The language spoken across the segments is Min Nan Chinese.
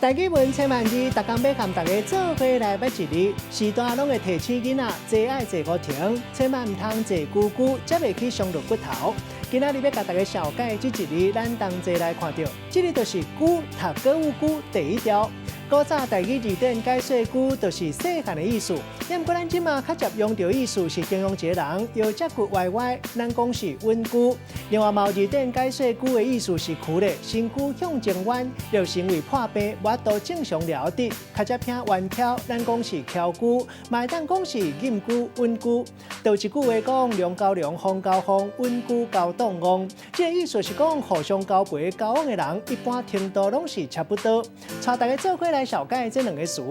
台語文千萬字，逐工欲共大家做伙來捌一字。序大攏會提醒囡仔，坐愛坐五停，千萬毋通坐久久，才袂去傷著骨頭。今仔日欲共大家紹介這一字，咱同齊來看著，這个就是龜，讀國語龜第一條。古早台語字典解說龜就是細漢的意思，毋過咱這馬較捷用著意思是形容一个人腰脊骨歪歪，咱講是穩龜。另外嘛有字典解說龜的意思是趺咧，身軀向前彎，就是因為破病無法度正常寮佇，較捷偏彎翹，咱講是翹龜，嘛會當講是頚龜、穩龜。就一句話講，龍交龍，鳳交鳳，穩龜交當戇。這个意思是講互相交陪交往的人，一般程度攏是差不多。帶大家做伙來紹介這兩个詞，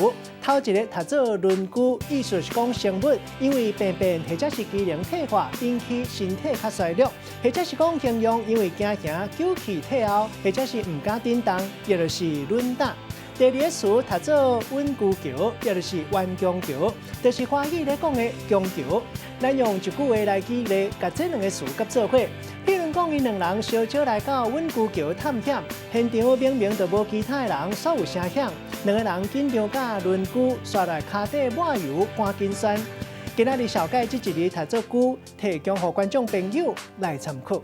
頭一个讀做崙龜，意思是講生物因為病變或者是機能退化，引起身體較衰弱，或者是講形容因為驚嚇糾氣退後，或者是毋敢振動，也就是軟膽。第二个詞讀做穩龜橋，也就是彎弓橋，就是華語咧講的弓橋。咱用一句話來舉例，共這兩个詞佮做伙。譬如講，𪜶兩人相招來到穩龜橋探險，現場明明就無其他的人，煞有聲響。兩个人緊張甲崙龜，紲來跤底抹油，趕緊旋。今仔日紹介這一字讀做龜，提供予觀眾朋友來參考。